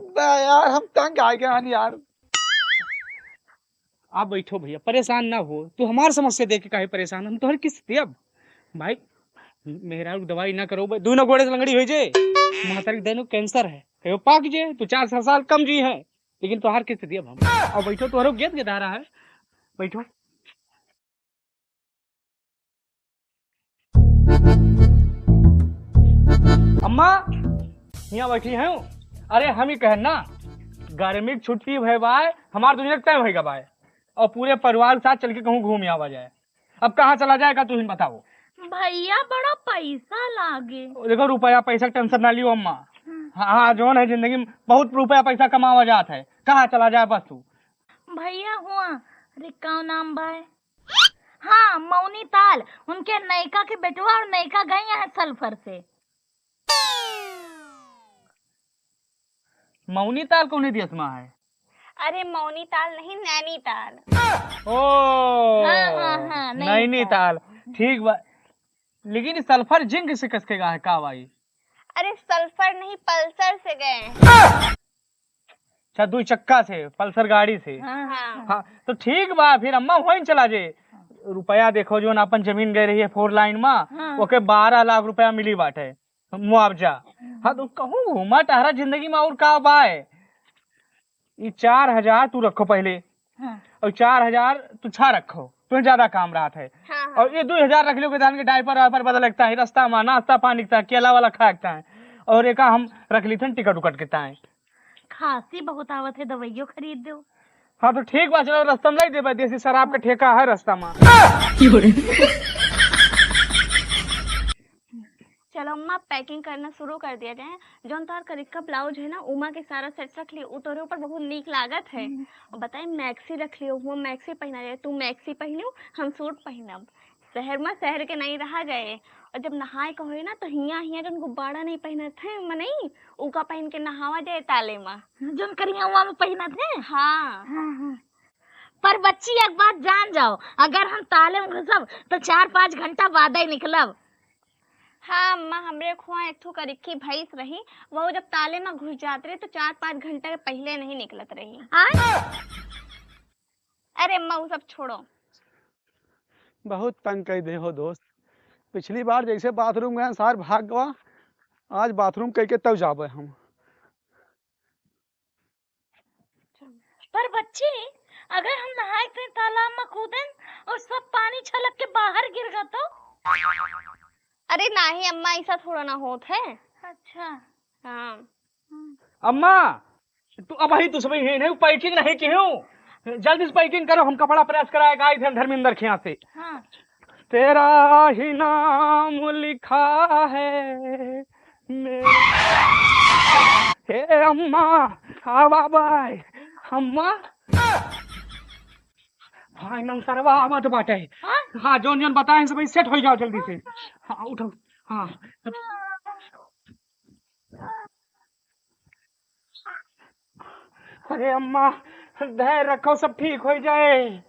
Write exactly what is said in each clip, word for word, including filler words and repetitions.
बे यार, हम तंग आ गए हैं यार। आप बैठो भैया, परेशान ना हो। तू हमार समस्या देख के काहे परेशान? हम तोहर किस्त देब भाई। मेहरारू दवाई ना करो, दोनों गोड़े से लंगड़ी हो जे। महतारी के देनो कैंसर है, कहो पाक जे, तू चार सौ साल कम जी है, लेकिन तोहार किस्त देब हम। और बैठो, तोहरो गेद गेदारा है, बैठो। अम्मा, हियाँ बैठी हैं? अरे, हम ही कहन ना, गर्मी की छुट्टी भय बाय, हमार दुनिया के तय होइगा बाय, और पूरे परिवार के साथ चल के कहूँ घूम आवा जाए। अब कहाँ चला जाए का, तू ही बताओ। भैया, बड़ा पैसा लागे। देखो, रुपया पैसा के टेंशन ना लियो अम्मा। हम्म। हाँ, हाँ, जौन है जिंदगी में बहुत रुपया पैसा कमावा जात है, कहाँ चला जाए बस तू। भैया हुआ, अरे का नाम बाय? हाँ, मौनी ताल, उनके नयका के बेटवा और नयका गई है सल्फर से। मौनी ताल कौने देश में है? अरे मौनी ताल नहीं, नैनी ताल। ओ, हाँ, हाँ, हाँ, नैनी नैनी ताल। ताल। ठीक बा। लेकिन ई सल्फर जिंक से कसके गा है का भाई? अरे सल्फर नहीं, पल्सर से गए हैं। अच्छा, दुई चक्का से, पल्सर गाड़ी से। हाँ, हाँ। हाँ, तो ठीक बा, फिर अम्मा वहीं चला जे। रुपया देखो, जौन अपन जमीन गए रही है फोर लाइन में, हाँ। ओके बारह लाख रुपया मिली बाटे मुआवजा। हम्म। हाँ, तो कहूँ घूमा टहरा जिंदगी में और का बाय? ई चार हजार तू रखो पहले, हाँ। और चार हजार तू छा रखो, तुम्हें ज्यादा काम रहत है। हाँ, हाँ। और ये दो हजार रख लियो कि दान के डायपर वायपर बदल लगता है, रास्ता में नाश्ता पानी का, केला वाला खा सकता है। और एका हम रख ली थे टिकट उकट के ताए। खांसी बहुत आवत है, दवाइयों खरीद दो। हाँ, तो ठीक बा, चलो, रास्ता में लाई देबे, देसी शराब का ठेका है रास्ता में। चलो अम्मा, पैकिंग करना शुरू कर दिया जाए। जौन तोहार करिक्का ब्लाउज है ना, उमा के सारा सेट रख लियो, उ तोरे ऊपर बहुत नीक लागत है। हम्म। और बताई, मैक्सी रख लियो, वो मैक्सी पहना जाए, तू मैक्सी पहनियो, हम सूट पहनब। शहर में शहर के नहीं रहा जाए। और जब नहाए का होए ना, तो हिया हिया जौन गुब्बारा नहीं पहनत है मनई, उका पहन के नहावा जाए ताले में। जौन करिया हुआ में पहनत है? हाँ। हाँ, हाँ। पर बच्ची, एक बात जान जाओ, अगर हम ताले में घुसब, तो चार पाँच घंटा बाद ही निकलब। हाँ अम्मा, हमरे खुआ एक ठो करिक्की भैंस रही, वो जब ताले में घुस जात रही, तो चार पाँच घंटा के पहले नहीं निकलत रही। आय? अरे अम्मा, वो सब छोड़ो। बहुत तंग कई दे हो दोस्त। पिछली बार जैसे बाथरूम गए, सार भाग गवा, आज बाथरूम कई के तब जाबे हम। पर बच्ची, अगर हम नहाए के तालाब में कूदेन और सब पानी छलक के बाहर गिर गया तो? अरे नाही अम्मा, ऐसा थोड़ा ना होत है। अच्छा। हाँ। हम्म। अम्मा, तू अब ही तू सब ही नहीं, पैकिंग नहीं की हूँ। जल्दी से पैकिंग करो, हम कपड़ा प्रेस कराए के आई थे धर्मेंद्र के यहाँ से। हाँ। तेरा ही नाम लिखा है मेरे। हे अम्मा, हाँ बाबा, अम्मा। हाँ, नमसरवा आवत बाटे। हाँ? हाँ, जौन जौन बताए सब सेट हो जाओ जल्दी से। हाँ, उठो। हाँ। अरे अम्मा, धैर्य रखो, सब ठीक हो जाए।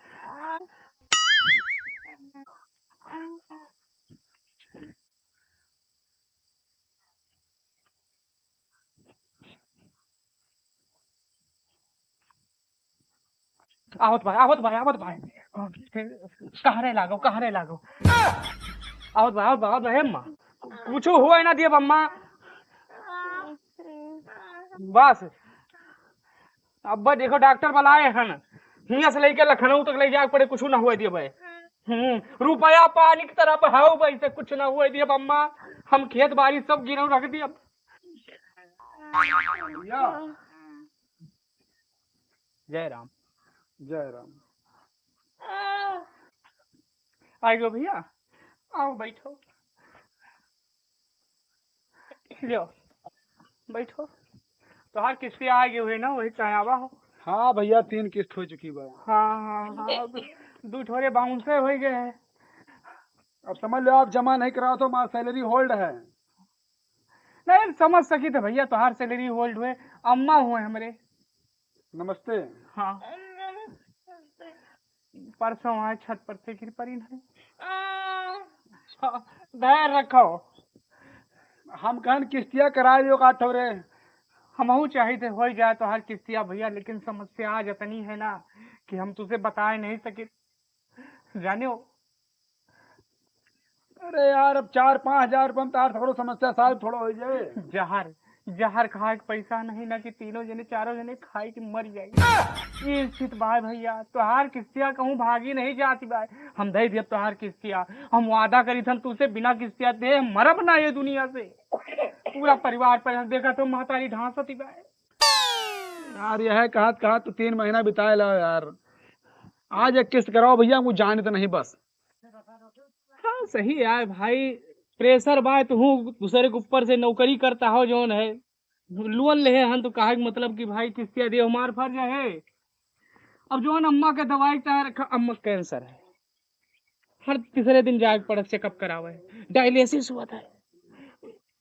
आवत भाई, आवत भाई, आवत भाई। कहाँ रे लागो, कहाँ रे लागो? आवत भाई, आवत भाई, आवत भाई, अम्मा। कुछ हुआ ही ना दिया अम्मा। बस। अब देखो, डॉक्टर बुलाए हन, हियां से लेके लखनऊ तक ले जाए पड़े, कुछ ना हुए दिए भाई। हम्म, रुपया पानी की तरह बहाओ भाई, से कुछ ना हुए दिए अम्मा। हम खेत बाड़ी सब गिरव रख दिए। भैया। जय राम। जय राम। आ गयो भैया, आओ बैठो। लो, बैठो। तोहार किस्तिया आ गई हुई ना, वही चाहे आवा हो। हाँ भैया, तीन किस्त हो चुकी बा। हाँ, हाँ, हाँ, अब दू ठोरे बाउंसर हो गए हैं। अब समझ लो, आप जमा नहीं कराओ तो हमारा सैलरी होल्ड है। नहीं, समझ सकी थे भैया, तोहार सैलरी होल्ड हुए, अम्मा हुए हमरे। नमस्ते। हाँ। परसों आए छत पर से गिर पड़ी नहीं। हाँ, धैर्य रखो। हम कहन किस्तिया कराए दियो का ठौरे। हमहू चाहित है होइ जाए तोहार किस्तिया भइया, लेकिन समस्या आज इतनी है ना कि हम तुसे बताए नहीं सकित। जाने हो, अरे यार, अब चार पाँच हजार रुपया में तोहार सगरो समस्या solve थोड़ा होइ जाए। जहर, जहर खाए के पैसा नहीं ना कि तीनों जने, चारों जने खाए के मर जाए। ये स्थित बाय भइया, तोहार किस्तिया कहूँ भागी नहीं जाती बाय। हम दे दियब तोहार किस्तिया, हम वादा करी थन तुसे बिना किस्तिया दे मरब ना ये दुनिया से। पूरा परिवार पर देखा तो महतारी ढांसती बाय। यार, यह कहत कहत तो तीन महीना बिताए ला यार। आज एक किस्त कराओ भइया, हमको जाने तो नहीं बस। हाँ, सही यार भाई, pressure बाय तो हूँ दूसरे के ऊपर से नौकरी करता हो जौन है, loan लेहे हन तो कहे के मतलब कि भाई किस्तिया दे हमार फर्ज है। अब जौन अम्मा के दवाई का रखा, अम्मा cancer है, हर तीसरे दिन जाए के पड़त checkup करावे, dialysis हुआ था,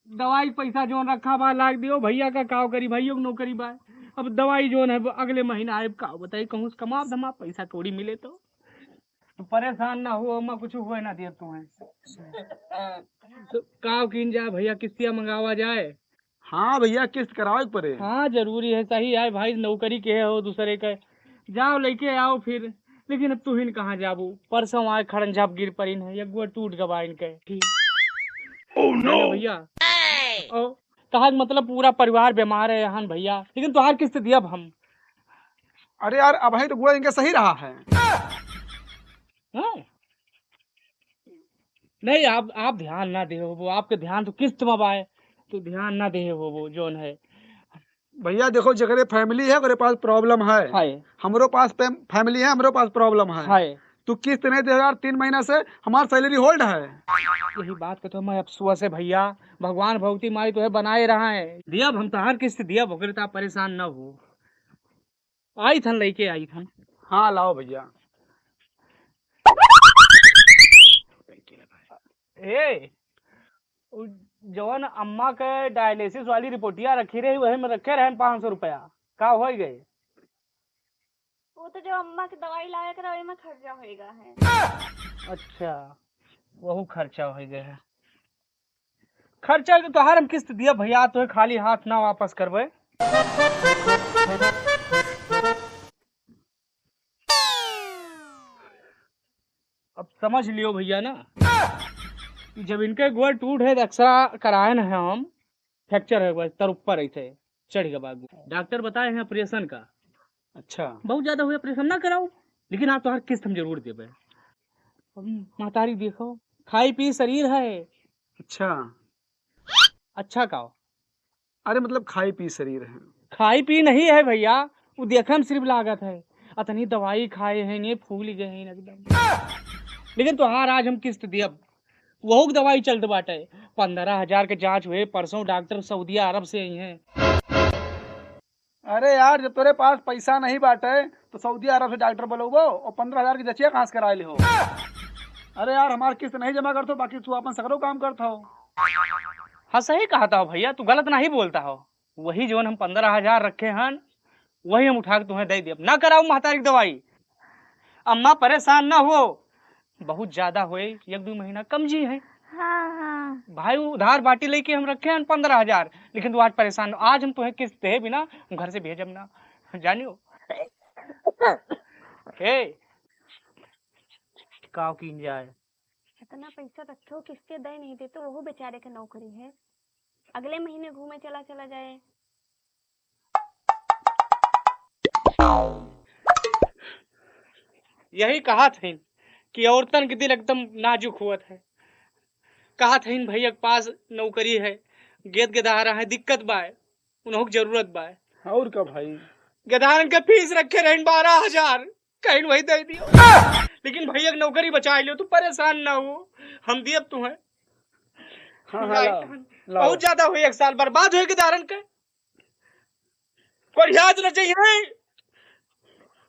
दवाई पैसा जौन रखा बा लाग दियो भइया का काव करी, भाइयों की नौकरी बा। अब दवाई जौन है वो अगले महीना आए, काव बताई कहूँ से कमाब धमाब पैसा कौड़ी मिले तो। तू परेशान ना हो अम्मा, कुछ हुए ना दियब तुम्हें। तो काव कीन जाए भइया, किस्तिया मंगावा जाए। हाँ भइया, किस्त करावे के पड़े। हाँ, जरूरी है, सही है भाई, नौकरी के हो दूसरे के, जाओ लेके आओ फिर। लेकिन अब तुहिन कहाँ जाबू? परसों आए खड़न झप गिर परिन है, एक गोड़ टूट गवा इनके। ठीक। Oh no! भइया, ओ, कहा के मतलब पूरा परिवार बीमार है यहाँ भइया, लेकिन तोहार किस्त दियब हम। अरे यार, अबहीं तो गोड़ इनके सही रहा है। हाँ? नहीं, आप, आप ध्यान ना दे हो, वो आपके ध्यान तो किस्त में बाय, तो ध्यान ना दे हो वो जौन है। भइया देखो, जेकरे family है, ओकरे पास problem है। हाय। हमरो पास फैम-, family है, हमरो पास problem है। हाय। तू किस्त नहीं दे यार, तीन महीना से हमार salary hold है। यही बात का तो मैं अफसोस है भइया, भगवान भगवती माई तो है बनाए रहा है। दियब हम तोहार किस्त दियब, ओकरे ता परेशान ना हो। आई थन, लेके आई थन। हाँ, लाओ भइया। ए, उ जवन अम्मा के dialysis वाली रिपोर्टिया रखी रही, वही में रखे रहन पाँच सौ रुपया, का होइ गए? वो तो जो अम्मा के दवाई लावे के रहे, ओहिमे खर्चा होइगा है। अच्छा, वहू खर्चा होइ गए है। खर्चा के तोहार हम किस्त दिया भइया, तोहे खाली हाथ ना वापस करबे। अब समझ लियो भइया ना, कि जब इनके गोड़ टूट है, तो X-ray करायन है हम, fracture है, बस तर ऊपर ऐसे चढ़ गवा। डॉक्टर बताए हैं operation का। अच्छा। बहुत ज्यादा हुए, operation ना कराओ, लेकिन आप तोहार किस्त हम जरूर देबे। अब महतारी देखो, खाई पी शरीर है। अच्छा। अच्छा का हो? अरे मतलब खाई पी शरीर है। खाई पी नहीं है भइया, वो देखे में सिर्फ लागत है। अतनी दवाई खाए हैं, ये फूल गए हैं एकदम। लेकिन तोहार आज हम किस्त दियब, वहू के दवाई चलत बाटे। पन्द्रह हजार के जांच हुए, परसों डॉक्टर सऊदिया अरब से आई हैं। अरे यार, जब तोरे पास पैसा नहीं बाटे, तो सऊदी अरब से डॉक्टर बुलउबो और पन्द्रह हजार की जचिया कहाँ से कराए ले हो? अरे यार, हमार किस्त नहीं जमा करत हो, बाकी तू अपन सगरो काम करत हो। हाँ, सही कहत हो भइया, तू गलत नहीं बोलत हो। वही जौन हम पन्द्रह हजार रखे हन, वही हम उठा के तुम्हें दे देब। ना कराओ महतारी की दवाई। अम्मा परेशान ना हो, बहुत ज्यादा होए, एक दो महीना कम जी है। हाँ, हाँ। भाई उधार बाटी लेके हम रखे हैं पन्द्रह हजार, लेकिन तू आज परेशान। आज हम तुम्हें किस्त दे बिना हम घर से भेजब ना, जानियो। हे, काव कीन जाए। इतना पैसा रखे हो, किस्ते दे नहीं दे, तो वो बेचारे के नौकरी है, अगले महीने घूमे चला, चला जाए। यही कहत हइन कि औरतन के दिल एकदम नाजुक होत है। कहत हइन भइया के पास नौकरी है, गेद गेदहारा है, दिक्कत बाय, उन्हों के जरूरत बाय। और का भाई? गेदहारन के फीस रखे रहन बारह हजार, कहीं वही दे दियो। लेकिन भइया के नौकरी बचाए लियो, तू परेशान ना हो, हम दियब तुम्हें। हाँ, हाँ, लाओ, लाओ। बहुत ज्यादा हुई, एक साल बर्बाद हुई गेदहारन के। कोई याद न चाहिए।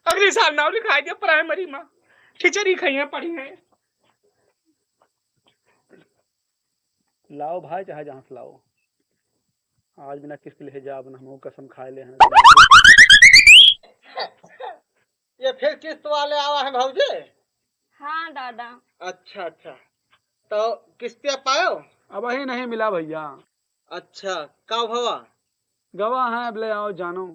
अगले साल नाव लिखाई दिया प्राइमरी में, टीचर ही खइया पढ़ी है। लाओ भाई, चाहे जहाँ से लाओ, आज बिना किस्त ले जाब ना, हम कसम खाए ले हैं। ये फिर किस्त वाले आवा है भौजी? हाँ दादा। अच्छा, अच्छा, तो किस्तिया पायो? अबहीं नहीं मिला भइया। अच्छा, का भवा? गवा है, अब ले आओ जानो।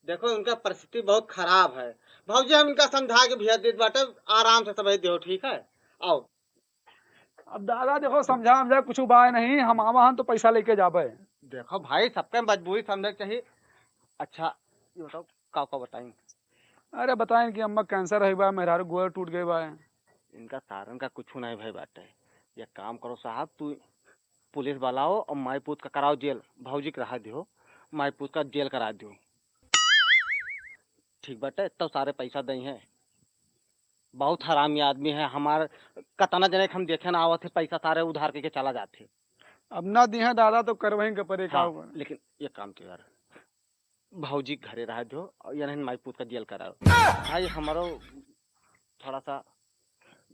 देखो, उनका परिस्थिति बहुत खराब है। भौजी, हम इनका समझा के भेज देत बाटे, आराम से सब दियो, ठीक है? आओ। अब दादा देखो, समझा, समझा कुछ उपाय नहीं, हम आवा हन तो पैसा लेके जाबे। देखो भाई, सबके मजबूरी समझे के चाहिए। अच्छा, ये बताओ, का, का बताई? अरे बताइन कि अम्मा कैंसर है बा, मेहरारू गोड़ टूट गए बा। इनका सारन का कुछ नहीं भाई बाटे। ये काम करो साहब, तू पुलिस वाला हो और माई पूत का कराओ जेल, भौजी के रहा दियो, माई पूत का जेल करा दियो। ठीक बाटे, तब सारे पैसा दई हैं। बहुत हरामी आदमी है हमार, कतना जने के हम देखे ना आवत है, पैसा सारे उधार करके चला जाते। अब ना दी है दादा तो करवहीं के परे का हाँ, होगा। लेकिन ये काम के यार, भौजी के घरे रहा दियो और ये नहीं माई पूत का जेल कराओ। भाई हमारो थोड़ा सा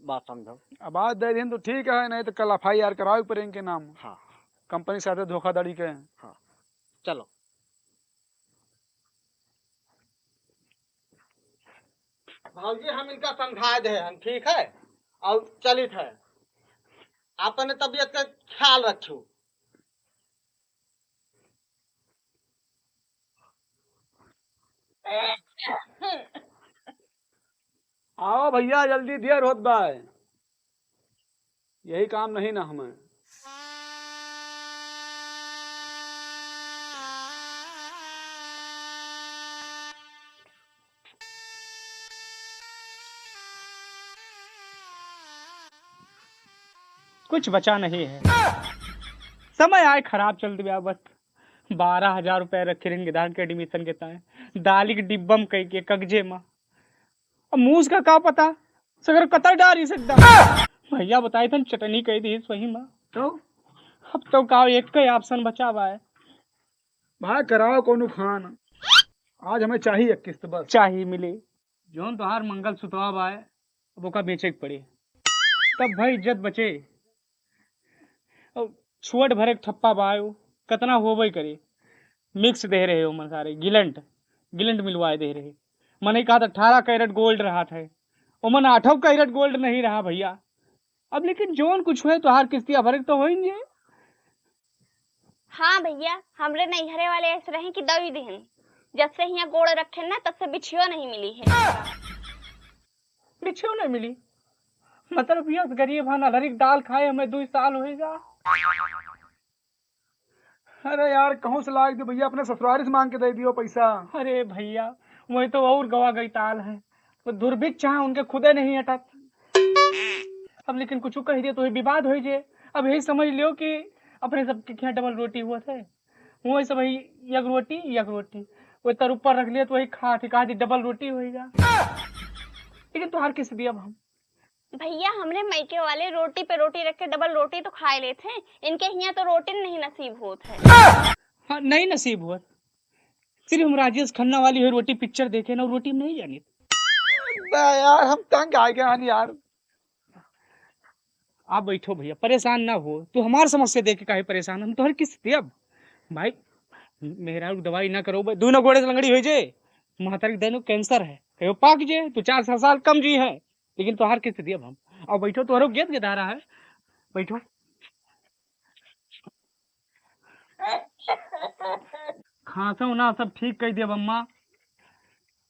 बात समझो। अब आज दे दिन तो ठीक है, नहीं तो कल एफ आई आर करावे पड़े इनके नाम। हाँ। कंपनी के साथे धोखाधड़ी के। हाँ, चलो। भौजी, हम इनका समझा दे हैं, ठीक है, और चलित है, अपने तबीयत का ख्याल रखियो। आओ भैया, जल्दी देर होत बा। यही काम नहीं ना हमें। कुछ बचा नहीं है। समय आए खराब चल दिया बस। बारह हजार रुपए रखे रहेंगे धान के एडमिशन के ताए। दाली के डिब्बा में कह के कगजे में। अब मूस का का पता, सगर कतर डारी से एकदम। भैया बताए थे चटनी कह दी सही में। तो? अब तो का एक का ऑप्शन बचा बा है। भाई कराओ कोनो खान। आज हमें चाहिए एक किस्त बस। चाहिए मिले। जौन तोहार मंगल सुतवा बा है, अब ओका बेचे के पड़ी। तब भाई इज्जत बचे। अब छुअट भरे के ठप्पा बा है, वो कतना होबे करे। मिक्स दे रहे हो मन सारे, गिलंट, गिलंट मिलवाए दे रहे। मने कहा था अठारह कैरेट गोल्ड रहा था, ओमन आठों कैरेट गोल्ड नहीं रहा भैया। अब लेकिन जौन कुछ हुए तोहार किस्तिया भरे के तो होइंगे। हाँ भैया, हमरे नैहरे वाले ऐसे रहे कि दई दिहन। जब से हियाँ गोड़ रखे ना, तब से बिछियो नहीं मिली है। बिछियो नहीं मिली? मतलब यस गरीब है ना, लरिक दाल खाए हमें दो साल होएगा। अरे यार, कहूँ से लाग दे भैया, अपने ससुरारी से मांग के दे दियो पैसा। अरे भैया, वही तो और गवा गई ताल है, वो दुर्भिक्ष है, उनके खुदे नहीं अटत। अब लेकिन कुछ कह दिया तो ये विवाद हो जे। अब यही समझ लियो कि अपने सबके यहाँ डबल रोटी हुआ थे, वही सब ही एक रोटी, एक रोटी, वो तर ऊपर रख लिया तो वही खा थे, कहा दी डबल रोटी होएगा। लेकिन तोहार किस्त दिया हम। भैया, हमरे मायके वाले रोटी पे रोटी रख के डबल रोटी तो खाए लेत हैं, इनके हियाँ तो रोटी नहीं नसीब होत है। हाँ, नहीं नसीब होत। सिर्फ हम राजेश खन्ना वाली हुई रोटी पिक्चर देखे ना, रोटी में नहीं जाने। बा यार, हम तंग आ गए हैं यार। आप बैठो भैया, परेशान ना हो। तू हमार समस्या देख के काहे परेशान? हम तोहर किस्त देब भाई। मेहरारू दवाई ना करो, दू ना गोड़े से लंगड़ी हो जे। महतारी के देनो कैंसर है, कहो पाक जे, तू चार सौ साल कम जी है, लेकिन तोहार किस्त देब हम। अब बैठो, तोहरो गेद गेदारा है, बैठो। खांसो ना सब ठीक कर देब अम्मा,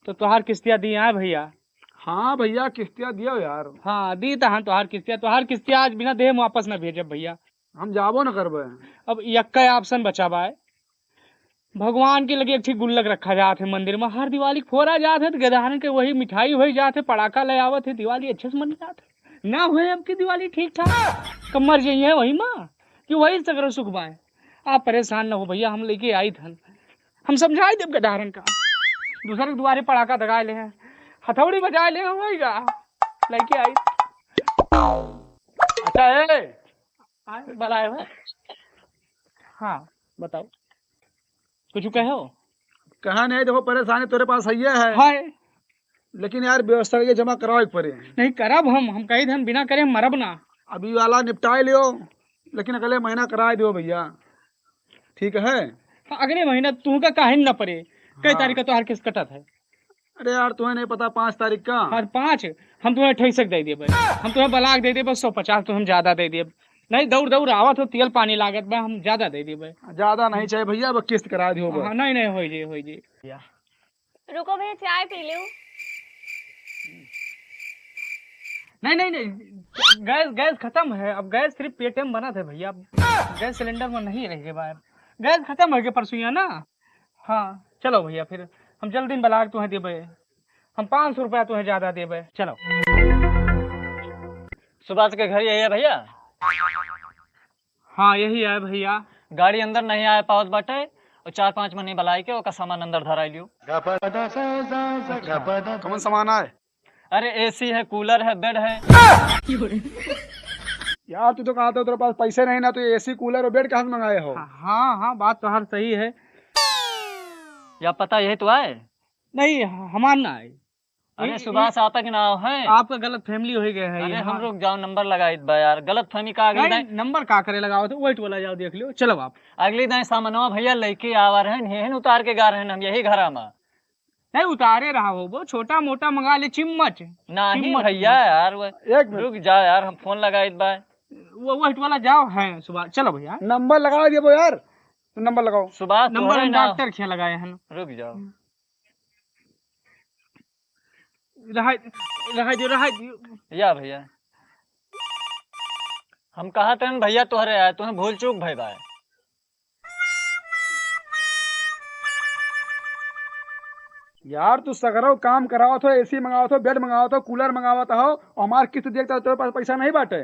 तो तोहार किस्तिया दी आए भैया। हाँ भैया, किस्तिया दियो यार। हाँ, दी तहन तोहार किस्तिया, तोहार किस्तिया आज बिना देह में वापस ना भेजब भैया। हम जाबो न करबे। अब यक्का ऑप्शन बचा बा है। भगवान के लगे एक ठे गुल्लक रखा जात है मंदिर में, हर दिवाली फोरा जात है, तो गदहन के वही मिठाई होई जात है, पड़ाका ले आवत है, दिवाली अच्छे से मन जात है। ना होए अब की दिवाली ठीक ठाक, कब मर जाइए वही माँ, कि वही सगरो सुख बाए। आप परेशान ना हो भैया, हम लेके आई धन, हम समझाई देब गदहरन का, दूसरे के दुआरे पड़ाका दगाए ले हैं, हथौड़ी बजाए ले हैं, वही का लेके आई। अच्छा है, आए, भला है भाई। हाँ, बताओ, कुछ कहे हो? कहा नहीं, देखो, परेशानी तोरे पास है, ये है। हाय। लेकिन यार, व्यवस्था के जमा करावे के पड़े। नहीं करब हम, हम कही धन बिना करे मरब ना। अभी वाला निपटाए लियो, लेकिन अगले महीना कराए दियो भैया, ठीक है? हाँ, अगले महीना तुमका काहे न पड़े? कई हाँ। तारीख का तोहार किस्त कटत है? अरे यार, तुम्हें नहीं पता, पाँच तारीख का। हाँ, पाँच, हम तुम्हें अट्ठाईस तक दे दिए भाई, हम तुम्हें ब्लॉक दे दिए, बस सौ पचास तो हम ज्यादा दे दिए। नहीं, दौड़ दौड़ आवत हो, तेल पानी लागत बा, हम ज्यादा दे देबे। ज्यादा नहीं चाहे भैया, अब किस्त करा दियो बस। हाँ, नहीं, नहीं, होई जी, होई जी। रुको भैया, चाय पी लेउ। नहीं, नहीं, नहीं, गैस, गैस खतम है, अब गैस सिर्फ पेटे में बनत है भैया, अब गैस सिलेंडर में नहीं रह गए बाहर, गैस खतम हो गया परसों ना। हाँ, चलो भैया, फिर हम जल्दी में बलाक तुहें देबे, हम पाँच सौ रुपया तुहें ज्यादा देबे, चलो। सुभाष के घर यही है भैया? हाँ, यही है भैया। गाड़ी अंदर नहीं आए पावत बाटे, और चार पांच मनई बलाई के ओका सामान अंदर धराई लियो। कौन सामान आए? अरे, एसी है, कूलर है, बेड है। यार, तू तो कहा था तेरे पास पैसे नहीं ना, तो ये एसी, कूलर और बेड कहाँ से मंगाए हो? हाँ, हाँ, बात तो हर सही है। या पता यही तो आए? नहीं, हमार ना आए। अरे ये, सुभाष, ये आपा के नाव है। आपका गलत फैमिली हो गया है अरे यहाँ। हम रुक जाओ, नंबर लगाइत बा यार, गलत फहमी का अगली नहीं, दाई। नंबर का करे लगावत है, वही टोला जाओ देख लियो, चलो आप। अगली दाई सामनवा भैया लेके आवा रहन, हेहन उतार के गा रहन हम यही घरा में। नहीं उतारे रहा हो, वो छोटा मोटा मंगा ले, चिम्मच। नहीं चिम्मच भैया। यार, वो एक मिनट। रुक जाओ यार, हम फोन लगाइत बा। वो, वही टोला जाओ है सुभाष, चलो भैया। नंबर लगा दिया वो यार, तो नंबर लगाओ। सुभाष नंबर तोहरे हम ना। डॉक्टर के लगाए हैं। रुक जाओ। रहा, रहा दियो, रहा दियो। या भैया, हम कहा तन भैया तोहरे आए, तुम्हें भूल चूक भई बा। यार, तू सगरो काम करावत हो, एसी मंगावत हो, बेड मंगावत हो, कूलर मंगावत हो, और हमार किस्त देखता हो, तेरे पास पैसा नहीं बाटे।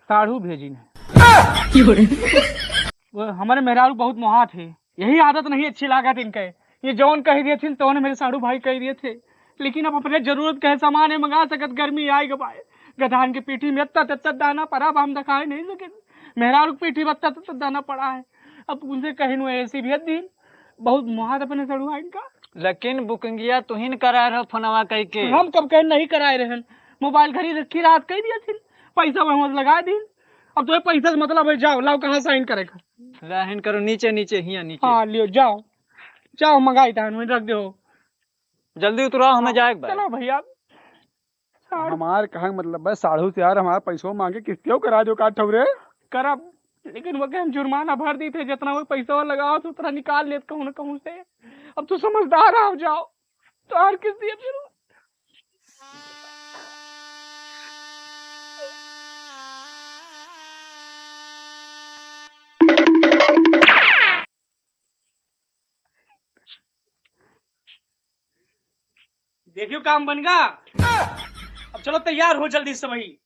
साढ़ू भेजिन है। वो हमारे मेहरारू बहुत मोहात है, यही आदत नहीं अच्छी लागत इनके। ये जौन कह दिए थे, तौन मेरे साढ़ू भाई कह दिए थे, लेकिन अब अपने जरूरत के सामान है मंगा सकत, गर्मी आए के बाय। गधान के पीठी में इतना तत्ता दाना पड़ा, अब हम दिखाए नहीं सके। मेहरारू के पीठी में इतना तत्ता दाना पड़ा है, अब उनसे कहीं नु एसी भेज दी। बहुत मोहात अपने साढ़ू भाई इनका। लेकिन बुकिंगिया तुहिन कराए रहो फोनवा कई के। हम कब कहे नहीं कराए रहन, मोबाइल घरी रखी रात कह दिया थी, पैसा वहाँ लगा दी। अब तो पैसा से मतलब है, जाओ लाओ कहाँ साइन करे का। साइन करो नीचे नीचे, हिया नीचे। हाँ लियो जाओ, जाओ मंगाई तान वहीं रख दो। जल्दी उतराओ, हमें जाए के बा। चलो भैया। साढ़ू। हमार कहे के मतलब बा, साढ़ू से यार हमार पैसो मांगे, किस्तियों करा दो का ठौरे। करब, लेकिन वो के हम जुर्माना भर दी थे, जितना वो पैसा लगाओ तो उतना निकाल लेत कहूँ ना कहूँ से। अब तू समझदार हो जाओ, तो हर किस्ती अब शुरू। देखियो काम बन गा। अब चलो तैयार हो जल्दी से भाई।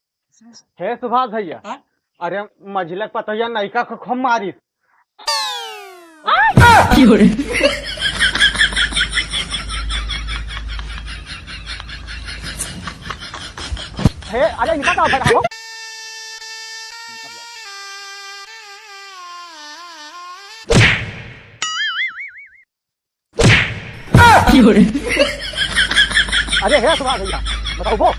हे सुभाष भैया, हाँ? अरे मझिलक पतोहिया नैका को खूब मारिस। हे, अरे इनका का भगा हो? अरे हे सुभाष भैया, बताओ वो।